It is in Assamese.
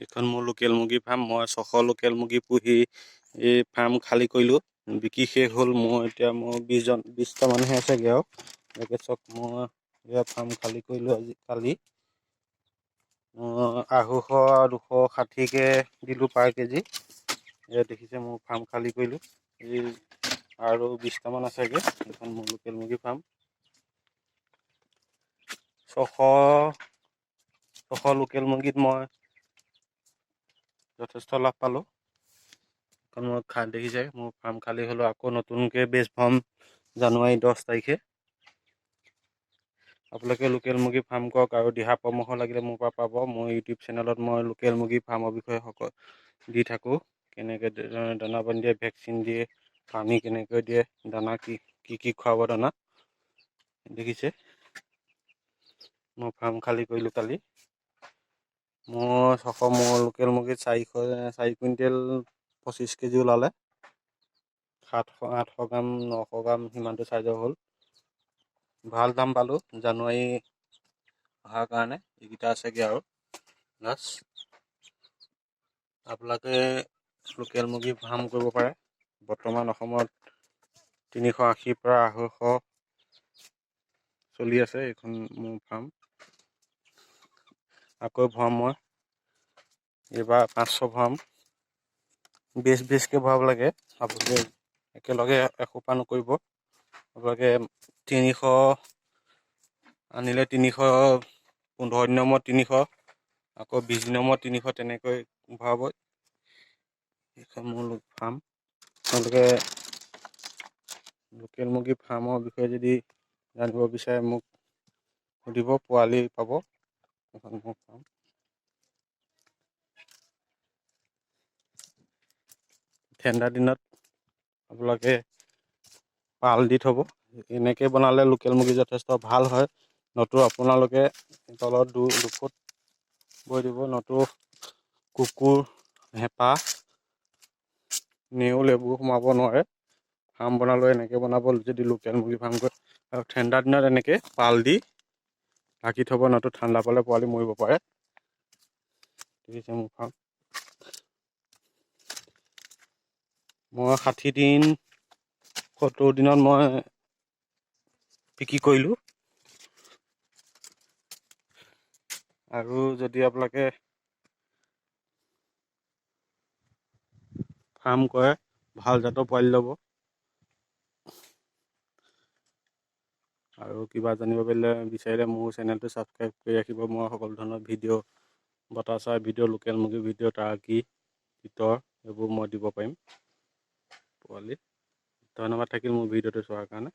এইখন মোৰ লোকেল মুৰ্গী ফাৰ্ম। মই 600 লোকেল মুৰ্গী পুহি এই ফাৰ্ম খালী কৰিলোঁ, বিক্ৰী শেষ হ'ল। মই এতিয়া মোৰ 20জন, 20টা মানুহে আছেগৈ আৰু। এনেকৈ চাওক, মই এয়া ফাৰ্ম খালী কৰিলোঁ আজি কালি। মই 250, 260কৈ দিলোঁ পাৰ কেজি। এয়া দেখিছে, মোৰ ফাৰ্ম খালী কৰিলোঁ। এই আৰু 20টামান আছেগৈ। এইখন মোৰ লোকেল মুৰ্গী ফাৰ্ম। 600, 600 লোকেল মুৰ্গীত মই যথেষ্ট লাভ পালোঁ। কাৰণ মই দেখিছে, মোৰ ফাৰ্ম খালী হ'লেও আকৌ নতুনকৈ বেচ ভৰাম জানুৱাৰী 10 তাৰিখে। আপোনালোকে লোকেল মুৰ্গী ফাৰ্ম কৰক আৰু দিহা পৰামৰ্শ লাগিলে মোৰ পৰা পাব। মোৰ ইউটিউব চেনেলত মই লোকেল মুৰ্গী ফাৰ্মৰ বিষয়ে সকলো দি থাকোঁ। কেনেকৈ দানা পানী দিয়ে, ভেকচিন দিয়ে, পানী কেনেকৈ দিয়ে, দানা কি কি কি খুৱাব দানা। দেখিছে, মই ফাৰ্ম খালী কৰিলোঁ কালি। মোৰ 600 মোৰ লোকেল মুৰ্গীত 400, 4 কুইণ্টেল 25 কেজি ওলালে। 700, 800 গ্ৰাম, 900 গ্ৰাম সিমানটো চাইজৰ হ'ল। ভাল দাম পালোঁ জানুৱাৰী অহাৰ কাৰণে। এইকেইটা আছেগৈ আৰু লাষ্ট। আপোনালোকে লোকেল মুৰ্গী ফাৰ্ম কৰিব পাৰে। বৰ্তমান অসমত 380ৰ পৰা 250 চলি আছে। এইখন মোৰ ফাৰ্ম, আকৌ ভৰাম মই এইবাৰ 500 ভৰাম। বেছ বেছকৈ ভৰাব লাগে। আপোনালোকে একেলগে এসোপা নকৰিব। আপোনালোকে 300 আনিলে 300, 15 দিনৰ মূৰত 300, আকৌ 20 দিনৰ মূৰত 300, তেনেকৈ ভৰাব। এইখন মোৰ ফাৰ্ম। আপোনালোকে লোকেল মুৰ্গী ফাৰ্মৰ বিষয়ে যদি জানিব বিচাৰে, মোক সুধিব, পোৱালি পাব। এইখন মোৰ ফাৰ্ম। ঠাণ্ডা দিনত আপোনালোকে পাল দি থ'ব। এনেকৈ বনালে লোকেল মুৰ্গী যথেষ্ট ভাল হয়। নতু আপোনালোকে তলত 2 ফুট বৈ দিব, নতু কুকুৰ, হেঁপা, নেউল এইবোৰ সোমাব নোৱাৰে। ফাৰ্ম বনালেও এনেকৈ বনাব যদি লোকেল মুৰ্গী ফাৰ্ম কৰে। আৰু ঠাণ্ডা দিনত এনেকৈ পাল দি ঢাকি থ'ব, নতু ঠাণ্ডা পালে পোৱালি মৰিব পাৰে। দেখিছে মোৰ ফাৰ্ম। মই 60 দিন, 70 দিনত মই বিক্ৰী কৰিলোঁ। আৰু যদি আপোনালোকে ফাৰ্ম কৰে, ভাল জাতৰ পোৱালি ল'ব। আৰু কিবা জানিব পাৰিলে বিচাৰিলে মোৰ চেনেলটো ছাবস্ক্ৰাইব কৰি ৰাখিব। মই সকলো ধৰণৰ ভিডিঅ', বতা চৰাই ভিডিঅ', লোকেল মুৰ্গী ভিডিঅ', টাৰ্কি, তিতৰ এইবোৰ মই দিব পাৰিম পোৱালি। ধন্যবাদ থাকিল মোৰ ভিডিঅ'টো চোৱাৰ কাৰণে।